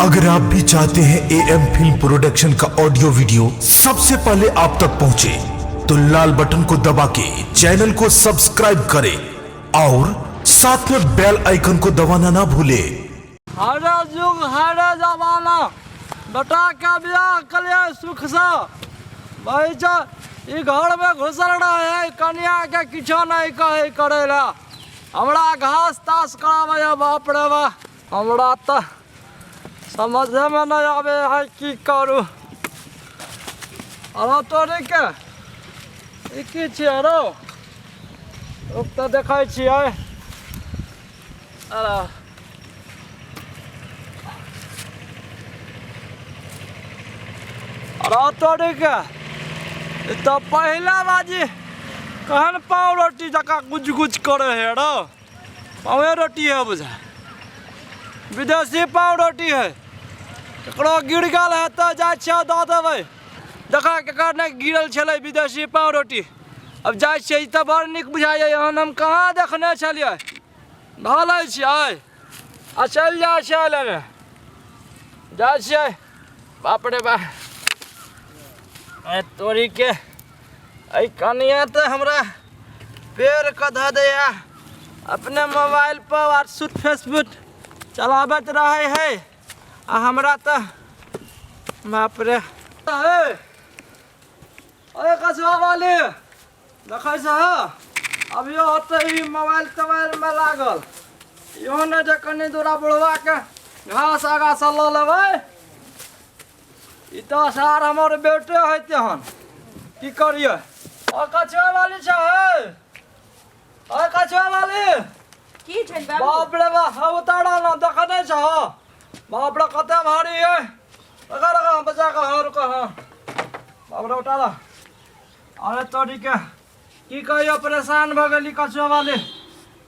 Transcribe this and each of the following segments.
अगर आप भी चाहते हैं ए एम फिल्म प्रोडक्शन का ऑडियो वीडियो सबसे पहले आप तक पहुंचे, तो लाल बटन को दबा के चैनल को सब्सक्राइब करें और साथ में बेल आइकन को दबाना ना भूलें। हरे युग हरे जमाना, बेटा के बियाह कलिए सुख से। भाई जो ई घर में घुसल रहे है, कन्या के किछो नहीं कहे करे ला। हमरा घास तास करावे है, बाप रे बा, हमरा तऽ समझे में नहीं आवे है की करू। अरे तोरी के ई की छियै रौ? रुक तऽ देखै छियै। अरे अरे तोरी के ई तऽ पहिला बाजी कहन पाव रोटी जकाँ गुज गुज करे है रौ। पावे रोटी है बुझा, विदेशी पाव रोटी है। ककरो गिर गेल है तऽ जाइ छियै दऽ देबै। देखा केकर नहि गिरल छलै विदेशी पाव रोटी। अब जाइ छियै, ई तऽ बड़ नीक बुझाइए, एहन हम कहाँ देखने छलियै। धऽ लै छियै आ चलि जाइ छियै लेने जाइ छियै। बाप रे बा, ए तोरीके एहि कनिया तऽ हमरा पेड़ कऽ धऽ दैया। अपने मोबाइल पर व्हाट्सएप फेसबुक चलाबैत रहै है आ हमरा तऽ बाप रे। हे अरे कछुआ वाली, देखै छ अभियो होतै ई मोबाइल तोबाइलमे लागल। इहो नहि जे कनि दूरा बुढ़वाके घास आगाँ से लऽ लेबै। ई तऽ सार हमर बेटे है तेहन, की करियै। ओ कछुआ वाली छै हे, ओ कछुआ वाली। की छनि बाबू? बाप रे बाप, हँ उतारा ना देख नहि छ। बाप रे कते भारी है। रखा रखा बचा कऽ, हाँ रुका, हाँ बाप रे उतारा। अरे तोरी के की कहियो, परेशान भऽ गेली कछुआ वाली।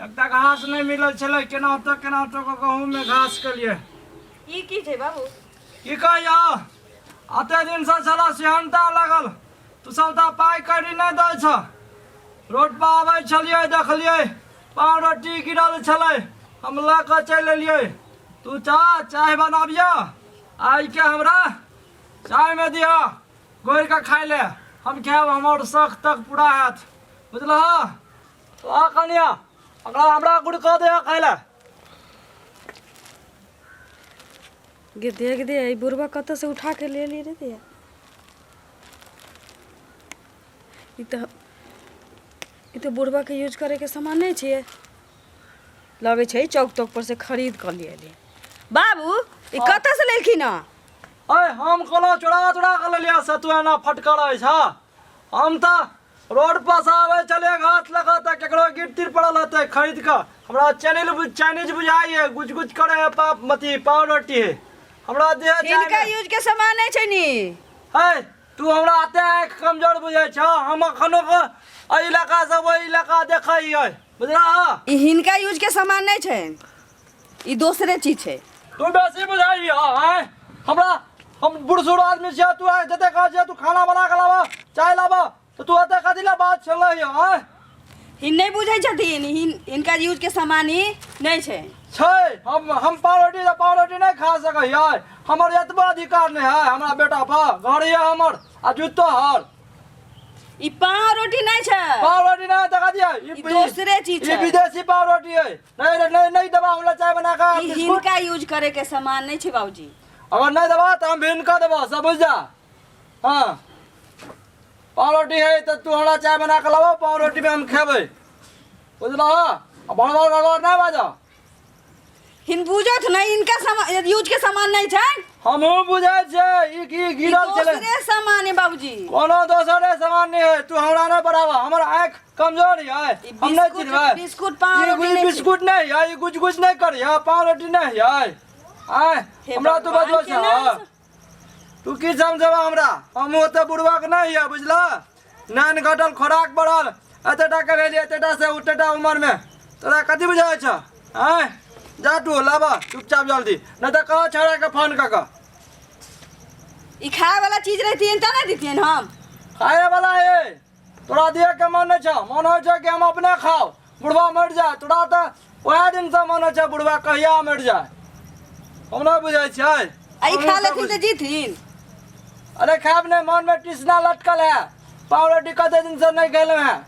एकटा घास नहि मिलल छलै, केना होतौ केना होतौ कऽ गहूँममे घास केलियै। ई की छै बाबू? की कहियो, अते दिनसँ छलऽ सेहनता लागल, तू सब तऽ पाइ कौड़ी नहि दै छ। रोड पर आबै छलियै, देखलियै पाव रोटी गिरल छलै, हम लऽ कऽ चलि एलियै। तू चाह चाय बनाबियऽ, आइके हमरा चायमे दिहऽ घोरि कऽ खाइ ले, हम खायब, हमर शौक तक पूरा हैत, बुझलह? आ कनिया, ओकरा हमरा गुड़ कऽ दिहऽ खाइ ले। गे देख दे, ई बुढ़बा कतऽ से उठा के ले ली रे दिया। ई तऽ बुढ़बा के यूज करे के सामान नहीं छियै, लगै छै चौक तौक पर से खरीद कऽ ले एलियै। बाबू, ई कतऽ से लेलखिन हँ? अय हम कोनो चोरा चोरा कऽ लेलियै से तू एना फटकर अछि? हँ, हम तऽ रोड पर से आबै छलियै घास लऽ कऽ, तऽ केकरो गिर तिर पड़ल हेतै खरीद कऽ। हमरा चैनल चाइनीज बुझाइए, गुज गुज करे है पाप मती पाव रोटी है। हमरा दे हिनका यूज के सामान नहीं छै नी। है तू हमरा एते आँखि कमजोर बुझै छ? हम अखनो के एहि इलाका से ओहि इलाका देखै हियै, बुझलह? ई हिनका यूज के सामान नहीं छै, ई दोसरे चीज छै। तू बेसी बुझाइ आय हमरा, हम बूढ़ सूढ़ आदमी छियै। तू आइ जते कहै छियै तू खाना बना कऽ लाबऽ, चाय लाबऽ, तऽ तू एते कथी लए बात छेलै आय? हिन नहीं बुझै छथिन, हिन हिनका यूज के सामान ही नहीं छै। छै, हम पाव रोटी तऽ पाव रोटी नहि खा सकै हियै? हमर एतबो अधिकार नहि है हमरा बेटा पर? घर यऽ हमर आ जूतो हर। ई पाव रोटी नहीं छै। पाव रोटी नहि देखा दिया। ई दोसरे चीज ई छै। विदेशी पाव रोटी है। नहीं नहीं नहीं, नहीं देबा हमरा चाय बना कऽ ई बिस्कुट। हिनका यूज करे के सामान नहीं छै बाबूजी। अगर नहीं देबा तऽ हम भिन कऽ देबा, सब बुझ जा। हाँ, पाव रोटी है तऽ तू हमरा चाय बना कऽ लाबऽ, पाव रोटी में हम खेबै, बुझलह? आ भड़बड़ भड़बड़ नहि बाजऽ। हिन बुझत नहीं, इनका सामान यूज के सामान नहीं छै। हमहूँ बुझै छियै, ई की ई गिरल छलै। दोसरे सामान है बाबूजी। कोनो दोसरे सामान नहीं है, तू हमरा नहीं बढ़ावा, हमर आँखि कमजोर है, ई हम नहीं बिस्कुट चिन्हबै। बिस्कुट पाव ई रोटी नहीं छै। बिस्कुट नहीं है, ई गुज गुज नहीं करी है, पाव रोटी नहीं है। आय हे हमरा तू भगवान, बजबै छ? केना तू की समझबा हमरा? हम ओते बुढ़वा के नहीं है, बुझला? नान घटल खोराक बढ़ल, एतेटा के भेलियै, एतेटा से ओतेटा उम्र में तोरा कथी बुझाइ छ? आय जा तू लाबा चुपचाप जल्दी, नहीं तऽ कह छौड़ा के फोन कऽ कऽ। ई खाए वाला चीज रहतियन तऽ नहीं दितियन हम। खाए वाला है तोरा दिए के मन नहीं छ, मन होइ छै कि हम अपने खाओ, बुढ़वा मरि जाए। तोरा तऽ वएह दिन से मन होइ छै बुढ़वा कहिया मरि जाए। हम नहि बुझै छियै। आ ई हमहूँ खा सब लेथिन तऽ जीथिन। अरे खाब नहीं, मन में टिसना लटकल है। पाव रोटी कते दिन से नहीं खेले हैं,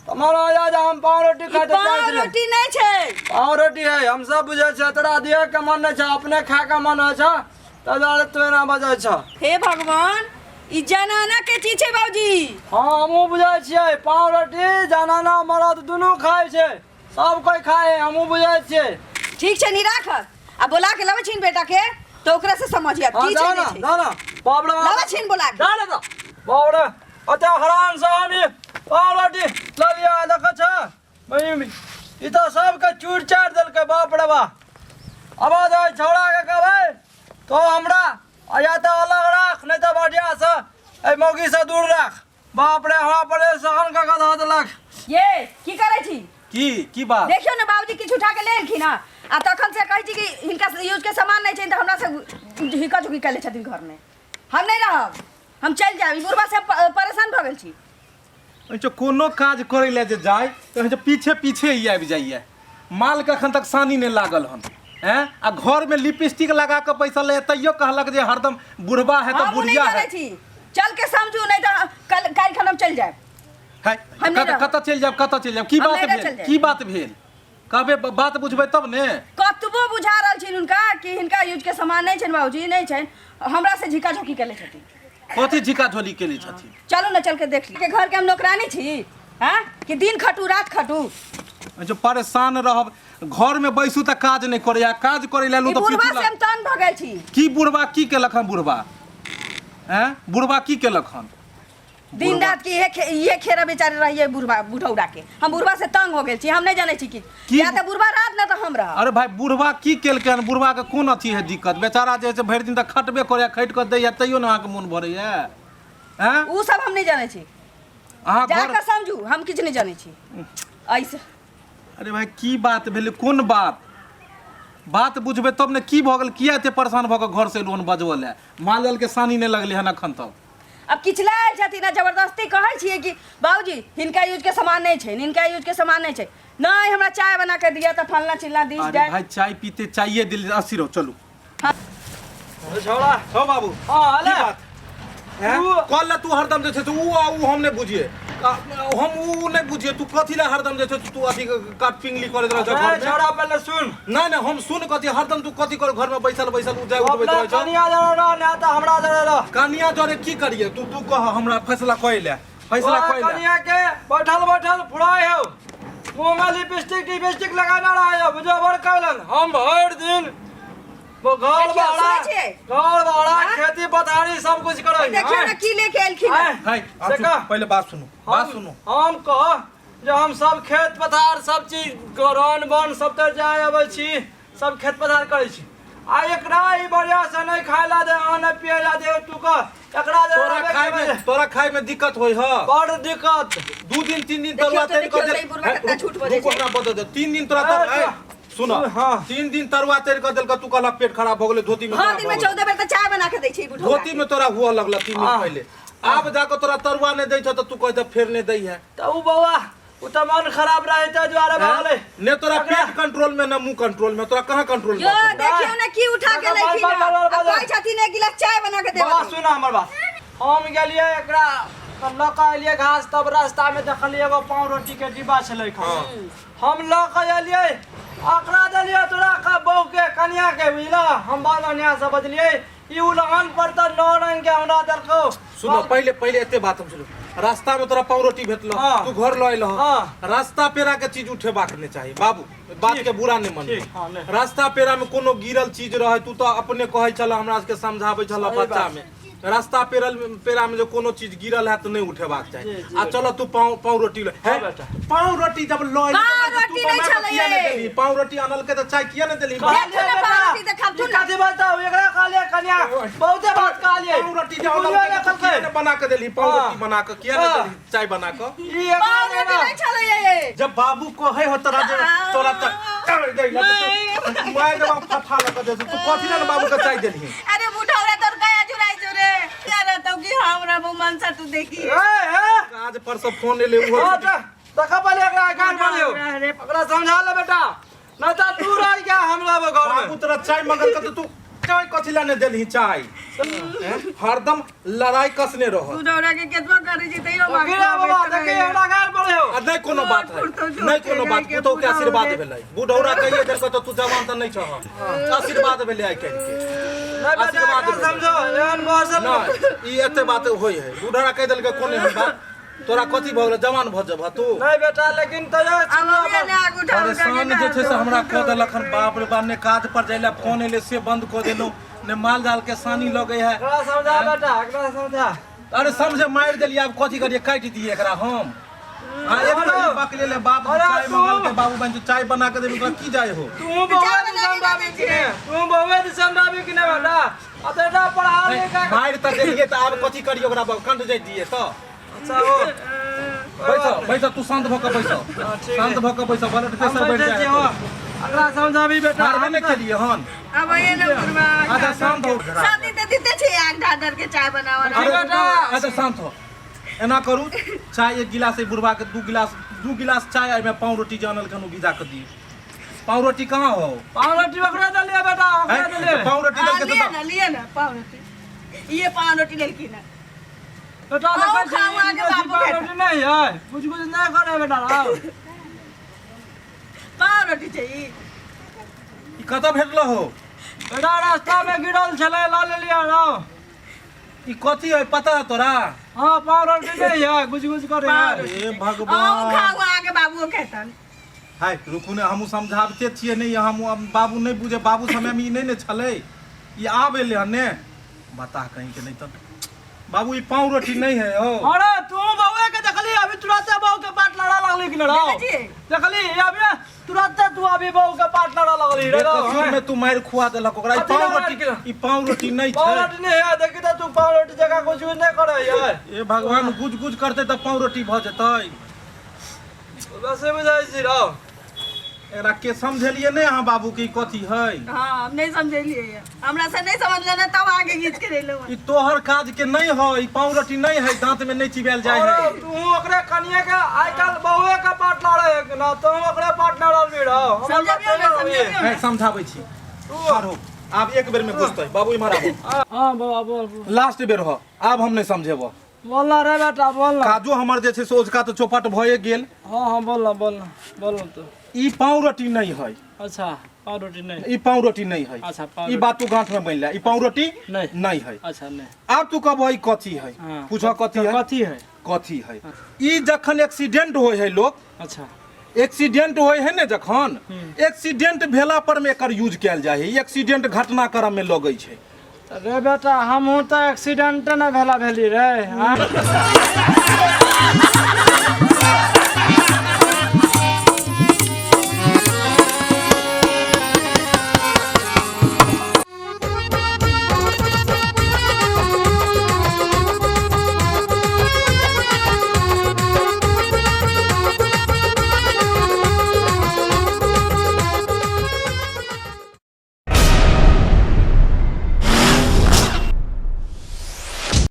तो मन हो जा जे हम पाव रोटी ई खाते पाव चाहै छलियै। रोटी नहि छै। पाव रोटी है, हम सब बुझै छियै। तोरा दिए के मन नहीं छै, अपने खाए के मन होइ छै, तै दुआरे तू एना बजै छ। हे भगवान, ई जनाना के चीज छै बाबूजी। हाँ, हमहूँ बुझै छियै। पाव रोटी जनाना मरद दुनू खाइ छै, सब कोइ खाइ है, हमहूँ बुझै छियै। ठीक छै, नी राख आ बोला के लबै छिन बेटा के, तऽ ओकरा से समझिया हाँ की छै जाओ नहि ना, छै। जाओ ना बाप रे। लबै छिन बोला के। जा ना तो बाप रे, अते हरान से हम ई पाव रोटी लऽ लिअ। देखै छ, ई तऽ सबके चूर चारि देलकै। बाप रे बा, अब ओहि छौड़ाके कहबै तो हमरा आ या तऽ अलग राख, नहि तऽ बढ़िआँसँ एहि मौगीसँ दूर राख। बाप रे, हमरा परेशान कऽ कऽ धऽ देलक। ये की करै छी? की की बात? देखियौ ने बाबूजी, किछु उठा के ले एलखिन हँ आ तखन से कहै छी कि हिनका से यूज के सामान नहि छनि, तऽ हमरा से हिका झुकी कयले छथिन घरमे। हम नहि रहब, हम चलि जायब। ई बुढ़बा से परेशान भऽ गेल छी। एहिसँ कोनो काज करै लए जे जाय तऽ एहिसँ पीछे पीछे ही आबि जाइए। मालके एखन तक सानी नहि लागल हन। हैं आ घरमे लिपस्टिक लगा कऽ बैसल रहै, तैयो कहलक जे हरदम बुढ़बा है तऽ हम नहि बुढ़िया करै है। छी, चल के समझू, नहि तऽ कल काल्हि खन हम चलि जायब। है हम नहि कतऽ रहब। कतऽ चलि जायब? कतऽ चलि जायब? की हम बात नहि भेल? चलि जायब। की बात भेल? कहबे बात बुझबै तब ने। कतबो बुझा रहल छिन हुनका कि हिनका यूज के सामान नहि छनि बाबूजी, नहि छनि, हमरा से झिका झोकी केले छथिन। कथी झिका झोली केले छथिन? चलू ने, चल के देख ली। के घर के हम नौकरानी छी हाँ कि दिन खटू रात खटू? जो परेशान रहब, घर में बैसू तऽ काज नहि करैया, काज करै लए ई एलहुँ तऽ बुढ़वा पीछू से लाग- हम तंग भऽ गेल छी। की बुढ़बा की केलक हन बुढ़बा? हैं, बुढ़बा की केलक हन? दिन रात के इहे खेरा बेचारे रहिए बुढ़वा बुढ़ौरा के। हम बुढ़वा से तंग हो गेल छी, हम नहीं जानै छी कि की- या तऽ बुढ़वा रात ना तऽ हम रहब। अरे भाई, बुढ़बा की केलकै हन? बुढ़बा के कोन अथी है दिक्कत? बेचारा जे है से भरि दिन तऽ खटबे करैया, खटि कऽ दैया, तैयो ने अहाँके मोन भरैया? हैं, उ सब हम नहीं जानै छी। अहाँ जा घर कऽ समझू, हम किछु नहीं जानै छी ऐसे। अरे भाई, की बात भेलै? कोन बात? बात बुझबै तब ने। की भऽ गेल? किया एते परेशान भऽ कऽ घर से एलहुँ हन बजबऽ लए? माल जाल के सानी नहि लगलै हन एखन तक। अब किछला आयल छथिन आ जबरदस्ती कहै छियै कि बाबूजी हिनका यूज के सामान नहि छै, हिनका यूज के सामान नहि छै, नहि हमरा चाय बना के दिअ तऽ फलना चिलना दिस अरे जाय। भाई, चाय पीते चाइए दिल अस्सी रहो, चलू। अरे छौड़ा। हो बाबू। हाँ, की अले। बात हैं? उ- कल ला तू हरदम जे छै से उ आ उ हम नहि बुझिए, हम उ नहि बुझिए। तू कथी ला हरदम जे छै से तू अथी काट पिंगली करैत रहै छौ अरे घरमे? छौड़ा, पहिले सुन। नहि नहि, हम सुन कथी? हरदम तू कथी कर घरमे बैसल बैसल उ जाय उठबैत अपना रहै छौ। कनिया जरे रह, नहि तऽ हमरा जरे रह। कनिया जरे की करिए? तू तू कह हमरा, फैसला कए ले, फैसला ओए कए ले। कनिया के बैठल बैठल फुराय हौ, मुँह में लिपस्टिक टिपस्टिक लगाना रहे हो, बुझो बड़ कहलन। हम भरि दिन वो घर देखियौ, भाड़ा सुनै छियै? घर भाड़ा हाँ? खेती पथारी सब कुछ करै। देखियौ ने की लेके एलखिन हँ। है, आब से सुन, कह। पहिले बात सुनू, बात सुनू। हम कह जे हम सब खेत पथार सब चीज रन बन सब तर जाय अबै छी, सब खेत पथार करै छी, आ एकरा ई बढ़िया से नहीं खाय ला दे आ नहीं पिए ला दे। तू कह एकरा जे तोरा रहबे खाय के में बजे- तोरा खाय में दिक्कत होय ह? बड़ दिक्कत। 2 दिन 3 दिन देखियौ तरुआ तऽ, तरि कऽ देखियौ देल तऽ, ई बुढ़बा कतना झूठ बजै रुको, छै। हमरा बतऽ दे। 3 दिन तोरा तर ए, सुन, हाँ। 3 दिन तरुआ तरि कऽ देलक, तू कहलक पेट खराब भऽ गेलै, धोती में हाँ, तोरा दिन में भऽ गेलै। 14 बेर तऽ चाय बना के दै छै ई बुढ़ौरा धोती के। में तोरा हुआ लगल 3 दिन हाँ। पहिले। आब जाकऽ तोरा तरुआ नहि दै छौ तऽ तू कहै फेर नहि दै है। तऽ उ बौआ, उ तऽ मन खराब रहे ताहि दुआरे भऽ गेलै। ने तोरा एकरा- पेट कंट्रोल में, ने मुंह कंट्रोल में, तोरा कहाँ कंट्रोल में? यो देखियौ ने की उठा के बाल, लैखिन बाल, बाल, हँ। बाल, आ कहै छथिन एक गिलास चाय बना के बाबा, देबै। सुन हमर बात। हम गेलियै एकरा तऽ लऽ कऽ एलियै घास, तब रास्तामे देखलियै एगो पाव रोटी के डिब्बा छलै खसल। हम लऽ कऽ एलियै, ओकरा देलियै तोरा का बहू के, कनिया के, बुझल? हम बड़ बढ़िआँ से बजलियै। ई उलहन पर तऽ नौ रंग के हमरा देलकौ। सुनो, पहिले पहिले एते बात हम सुनो। रास्ता में तोरा पाव रोटी भेटलो, हाँ। तू घर लऽ एलह। हाँ। रास्ता पेरा के चीज उठेबाक नहि चाही बाबू, बात के बुरा नहि ठीक, हाँ, मानू। नहि। रास्ता पेरा में कोनो गिरल चीज रहे, तू तऽ अपने कहै छल, हमरा सबके समझाबै छल सही बच्चा बात। में, रास्ता पेरल पेरा में जे कोनो चीज गिरल है तऽ नहि उठेबाक चाही। जी, जी आ चलो, तू पाव पाव रोटी ल हाँ, है बेटा। पाव रोटी जब ल एली पाव तऽ तू रोटी नहि बना कऽ किया नहि छलैये। देलही? पाव रोटी आनलकै तऽ चाय किया नहि देलही? देखू ने पाव रोटी देखब, ई तू ने। कथी बजतौ? एकरा कहलियै कनिया, बहुते बात कहलियै। पाव रोटी जे ई बुझबे आनलकै नहि तऽ तू किया केलकै। नहि बना कऽ देलही? पाव हाँ। रोटी बना कऽ किया नहि हाँ। देलही चाय बना कऽ? ई एकरा पाव रोटी देना। नहि छलैये। जब बाबू कहै हो तोरा जे तोरा तऽ अरे दै ला तऽ तू मारि देबा फफा लऽ कऽ जे तू कथी लए ने बाबू के चाय देलही? अरे बुढ़ौरा, तोर गया जुराई जुरे क्या रहतौ कि हमरा मुँह मनसा तू देखी। ए, ए, काज पर से फोन एलै उहो। हाँ, तऽ देखऽ पहिले एकरा गान मारियौ। रे। ओकरा समझा ले बेटा, नहि तऽ तू रहि गया, हम रहबो घर बाबू में। तोरा चाय मंगल तऽ तू चाय कथी ला ने देलही चाय? हैं? हरदम लड़ाई कसने रह। बुढ़ौरा के केतबो करै छी तैयो मांग गिरा बाबा, देखी हमरा गाल पर हो। आ नहि कोनो बात है, नहि कोनो बात। पुतहु के आशीर्वाद भेलै। बुढ़ौरा कहिए देलको तऽ तू जवान तऽ नहि छह। आशीर्वाद भेलै आइ काल्हि के। नहीं बेटा, आशीर्वाद एकरा भेलै। समझो, एहन मौसम। नहि, ई एते बात होइ है। बुढ़ौरा कहि देलकै कोन एहन बात? तोरा कथी भऽ गेलै? जवान भऽ जेबह तू। नहीं बेटा, लेकिन तैयो आब अभी ने आगू उठा उठा के परेशान जे छै से हमरा कऽ देलक हन। बाप रे बाप, ने काज पर जाय लए फोन एलै से बंद कऽ देलहुँ, ने माल जाल के सानी लगै है। एकरा समझा बेटा, एकरा समझा। अरे समझे, मारि देलियै, आब कथी करियै? काटि दियै एकरा हम? हाँ, एक अरे! तो बकले ले बाप। अरे चाय तू! मंगल के बाबू बन चाय बना के देबी, तोरा की जाय हो? तू बहुए चाय बना के दिसंबर दे कि ने? तू बहुए दिसंबर कि ने बेटा? आ तो एकरा पढ़ा लिखा के- मारि तऽ देलियै, तऽ आब कथी करियै ओकरा? कंठ जाय दियै तऽ। अच्छा हो। बैस बैस, तू शांत भऽ कऽ बैस। हाँ, ठीक शांत है। भऽ कऽ बैस, ब्लड हम प्रेशर बढ़ि बैठे जाय। छी हो। एकरा समझाबी बेटा। मारबे नहि केलियै हन। अब ये ने बुढ़वा। अच्छा, शांत हो। शादी तऽ दिते छै आग ढार ढार के चाय बनावल। अरे बेटा। अच्छा, शांत हो। एना करू, चाय एक गिलास, एक बुढ़वा के दू गिलास, दू गिलास चाय, एहिमे पाव रोटी जे आनलखन ओ भिजा कऽ दियौ। पाव रोटी कहाँ हो? पाव रोटी ओकरा देलियै बेटा, ओकरा हैं? देलियै। पाव रोटी हाँ, देलकै लिए तऽ ना, लिए ना पाव रोटी, ये पाव रोटी लेलखिन हन। बेटा, आउ देखै छी खाउ, आगे ई बाबू पाव खेता। रोटी नहि है, कुछ कुछ नहि करे बेटा राव। पाव रोटी छै ई। ई कतऽ भेटल हो? बेटा, रास्ता में गिरल छलै, लऽ लेलियै राव। ई कथी है, पता है तोरा? हाँ, पाव रोटी नहीं है, गुज गुज करे पाव है। रोटी। हे आउ भगवान। खाउ, आगे बाबूओ खेतन। हाय, रुकू ने, हमहूँ समझाबते छियै। नहि, हम बाबू नहि बुझे। बाबू समयमे ई नहि ने छलै, ई आब एलै हन ने। बता कहीं के नहि तऽ बाबू, ई पाव रोटी नहीं है हो। अरे तू बउए के देखली अभी तुरंते बहू के पाट लड़ा लगली कि लड़ाओ? देखै छियै? देखली अभी तुरंते तू अभी बहू के पाट लड़ा लगली रे। बेकसूर में तू मारि खुआ देलक ओकरा। ई अथी पाव लगा रोटी के। ई पाव रोटी नहीं पाव छै। रोटी नहीं है, देखी तो तू पाव रोटी जगह कुछ भी नहीं करे है। ए भगवान, गुज गुज करते तऽ पाव रोटी भऽ जेतै। वैसे बुझाइ छी रौ। एकरा के समझेलियै नहि अहाँ बाबू के ई कथी है? हाँ, हम नहीं समझेलिए, हमरा से नहीं समझले ने, तब आगे घींच के रहलो। ई तोहर काज के नहीं है, ई पाव रोटी नहीं है, दांत में नहीं चिबायल जाय अरे है। तू ओकरे कनिए के आइ काल्हि बहुए के पाट लड़े है कि ना, तू ओकरे पाट लड़ल भी रहो। हमर बात समझबियौ ने, नहीं होई। समझबियौ है ने। समझाबै छी, ठाढ़ आब एक बेर में बुझतै। बाबू, इम्हर आबो। हाँ बाबा, बोल बोल। लास्ट बेर हो, आब हम नहीं समझेबो। बोल ना रे बेटा, बोल ना। काजो हमर जे छै से ओझका तऽ चौपट भए गेल। हाँ हाँ, बोल ना, बोल ना, बोल ना तू। ई पाव रोटी नहीं है। अच्छा, पाव रोटी नहीं? ई पाव रोटी नहीं है। अच्छा, पाव ई रोटी। बात तू गांठ में बनि ले, ई पाव रोटी नहीं। नहीं है। अच्छा, नहीं। आब तू कहबो ई कथी है? हाँ। पूछो कथी है? कथी है? कथी है ई? जखन एक्सीडेंट होइ है लोक, अच्छा, एक्सीडेंट होइ है ने, जखन एक्सीडेंट भेला पर में एकर यूज कयल जाइ है। एक्सीडेंट घटनाक्रम में लगै छै। रे बेटा, हमहूँ तऽ एक्सीडेंट ने भेला भेली रे। हाँ?